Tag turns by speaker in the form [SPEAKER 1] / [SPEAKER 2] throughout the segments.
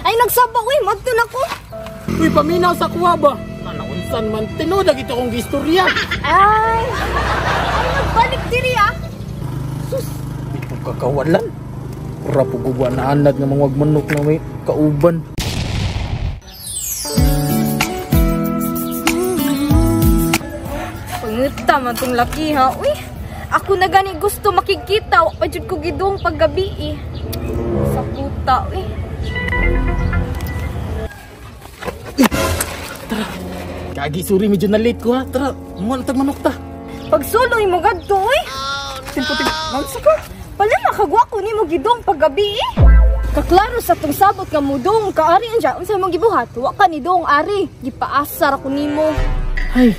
[SPEAKER 1] Ay nagsaba uy, madto na ko.
[SPEAKER 2] Uy, paminaw sa kuha ba? Nanaunsan man tinuod ito akong gistorya.
[SPEAKER 1] Ay, ay nagbalik diri ah.
[SPEAKER 2] Sus, di po kakawalan. Ura po guwa na anad nga mga manok na may kauban.
[SPEAKER 1] Panguta man tong laki ha. Uy, ako na gani gusto makikita. Wa pa jud ko gidong paggabi eh. Sa puta uy.
[SPEAKER 2] Tara. Gagi, sorry medyo na late ko ha. Tara, muha na tag manok ta.
[SPEAKER 1] Pagsuloy mo gadto uy.
[SPEAKER 2] Tempo tempo. Nansa ka?
[SPEAKER 1] Pala makagwa ko nimo gidong paggabi eh. Kaklaro sa tong sabot nga mudong kaari anja unsa imong gibuhat? Wa ka ni dong ari. Gipaasar ako nimo.
[SPEAKER 2] Ay.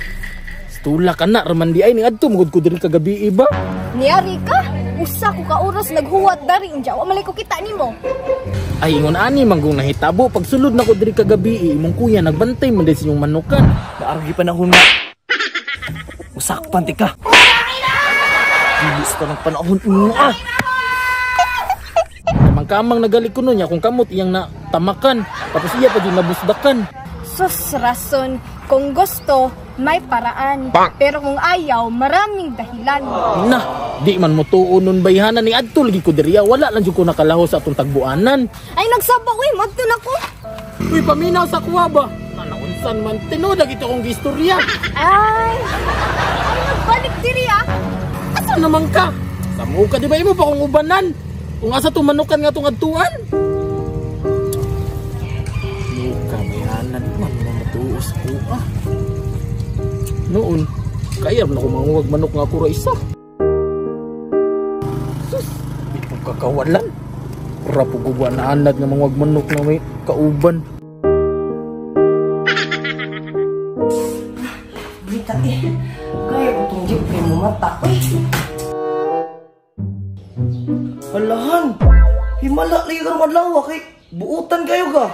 [SPEAKER 2] Tula ka na raman di ay ning adto mugod ko diri kagabi ba?
[SPEAKER 1] Niari ka? Usa ko ka oras naghuwat dari unja wa malay ko kita nimo.
[SPEAKER 2] Ay ingon ani manggong nahitabo pagsulod nako diri kagabi imong kuya nagbantay man sa inyong manukan.
[SPEAKER 3] Naargi panahon na. Usakpan ti ka. Bilis pa ng panahon ah.
[SPEAKER 2] Kamang-kamang nagalik ko nun niya kung kamot iyang na tamakan tapos iya pa jud nabusdakan.
[SPEAKER 1] Sus rason kung gusto may paraan. Bang. Pero kung ayaw, maraming dahilan.
[SPEAKER 2] Nah, di man mo tuon nun bayhanan ni adto lagi ko diriya. Wala lang jud ko nakalaho sa atong tagbuanan.
[SPEAKER 1] Ay nagsaba uy, madto na ko.
[SPEAKER 2] Uy, paminaw sa kuha ba? Nanaunsan man tinuod ito akong gistorya.
[SPEAKER 1] Ay, ay nagbalik diri ah.
[SPEAKER 2] Asa naman ka? Sa muka di ba imo pa kong ubanan? Kung asa tong manukan nga tong adtuan? Luka bayhanan man matuos ko ah. Noon, kaya man ako manguwag manok nga ako ra isa. Sus, di po kakawalan. Ura po guwa na anad nga manguwag manok na may kauban.
[SPEAKER 4] Bita eh, kaya ko itong jeep kay mumata. Uy!
[SPEAKER 3] Alahan! Himala lagi ka ng adlaw kay buutan kayo ka.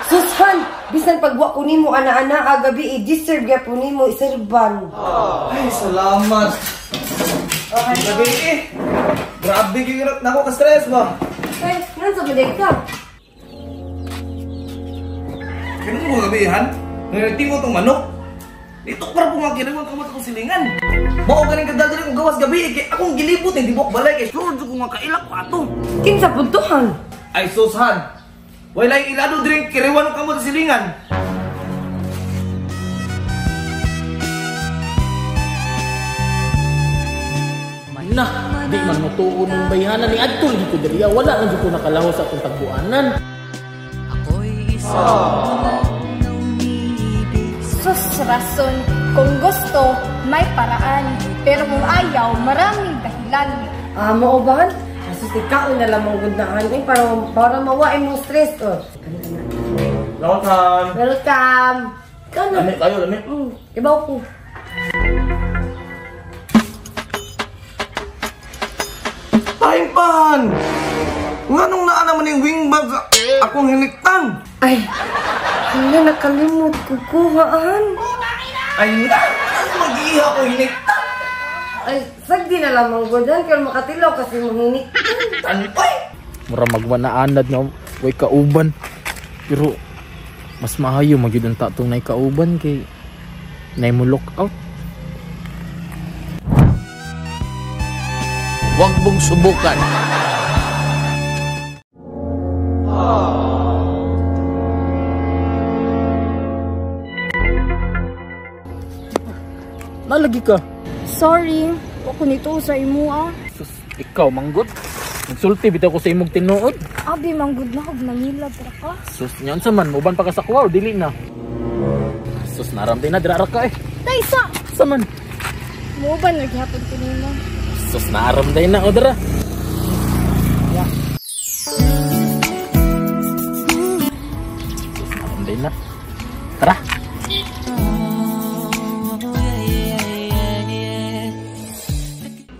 [SPEAKER 4] Sushan! Bisan pagwa ko nimo ana-ana agabi i-deserve gyapon nimo iserban.
[SPEAKER 3] Ay, salamat. Okay. Gabi eh. Grabe kayo na ako ka-stress ba?
[SPEAKER 4] Ay, nan sa baday ka.
[SPEAKER 3] Kino mo gabihan? Nangiti mo tong manok. Dito para po nga kinawang kamot akong silingan. Mao ganing kadal diri kong gawas gabi eh. Kay akong gilibot ni tibok balay kay sure jud ko nga kailak ko ato.
[SPEAKER 4] Kinsa puntuhan?
[SPEAKER 3] Ay sushan. Walay ilado diri kiriwan og kamot sa silingan.
[SPEAKER 2] Nah, di man mo tuon ng bayhanan ni adto lagi ko diriya. Wala lang jud ko nakalaho sa atong tagbuanan.
[SPEAKER 5] Ako'y isang na umiibig.
[SPEAKER 1] Sus rason, kung gusto, may paraan. Pero kung ayaw, maraming dahilan.
[SPEAKER 4] Ah, mao ba? Asus, ikaw na lamang gudnahan eh, para mawain mong stress. Oh.
[SPEAKER 3] Welcome.
[SPEAKER 4] Welcome. Ikaw na.
[SPEAKER 3] Lami kayo, lami.
[SPEAKER 4] Ibaw ko.
[SPEAKER 3] Time pan! Nganong naa naman yung wing bag sa akong hiniktan?
[SPEAKER 4] Ay, hala, nakalimot ko kuhaan.
[SPEAKER 3] Ay, na! Mag-iiha ko hiniktan!
[SPEAKER 4] Ay, sagdi na lamang gudhan, kaya makatilaw kasi mong hiniktan.
[SPEAKER 3] Tanpay!
[SPEAKER 2] Mura magwanaanad nga, way kauban. Pero, mas maayo magyud ang tatong nay kauban kay nay mo look out.
[SPEAKER 6] Huwag mong subukan.
[SPEAKER 2] Nalagi ka.
[SPEAKER 1] Sorry, ako nito sa imo ah.
[SPEAKER 2] Sus, ikaw manggod. Nagsulti bitaw ko sa imong tinuod.
[SPEAKER 1] Abi manggod na og nangilab ra ka.
[SPEAKER 2] Sus, nyon sa man muban pa ka sa kuwa o dili na. Sus, naramday na dira ra ka eh.
[SPEAKER 1] Taysa.
[SPEAKER 2] Sa man.
[SPEAKER 1] Muban lagi hapon ko nimo.
[SPEAKER 2] Sus, naramday na o dira. Ya. Sus, naramday na. Tara.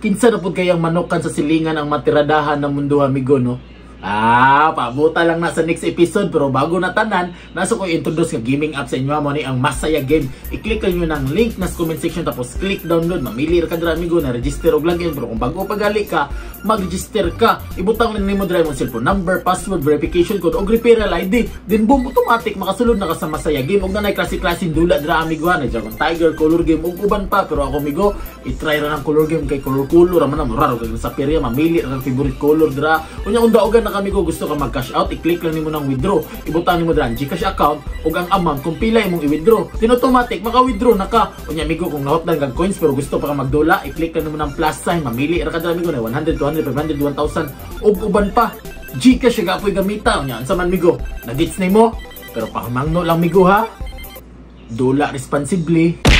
[SPEAKER 2] Kinsa na pud kayang manukan sa silingan ang matiradahan ng mundo amigo, no? Ah, pabuta lang na sa next episode, pero bago na tanan, nasa ko introduce nga gaming app sa inyo mo ni ang Masaya Game. I-click lang nyo ng link na sa comment section, tapos click download. Mamili ra ka dira, amigo, na register og login, pero kung bago pa gali ka, mag-register ka. Ibutang lang nimo dira imong cellphone number, password, verification code og referral ID. Then boom, automatic makasulod na ka sa Masaya Game. Og nanay klase-klase dula dira, amigo, ha, na Dragon Tiger, Color Game ug uban pa, pero ako, amigo, i-try ra ng Color Game kay color-color ra man na mura ra sa perya, mamili ra ng favorite color dira. Unya kung daogan na kami ko gusto ka mag-cash out, i-click lang nimo ng withdraw. Ibutang nimo dira ang GCash account ug ang amount kung pila imong i-withdraw. Then automatic maka-withdraw na ka. Unya, amigo, kung nahotdan kag coins pero gusto pa ka magdula, i-click lang nimo ng plus sign, mamili ra ka dira, amigo, na 100, 200, 500, 1,000 ug uban pa. GCash gapoy gamita. Unya unsa man, migo? Nagits nimo? Pero pahumangno lang, migo, ha. Dula responsibly.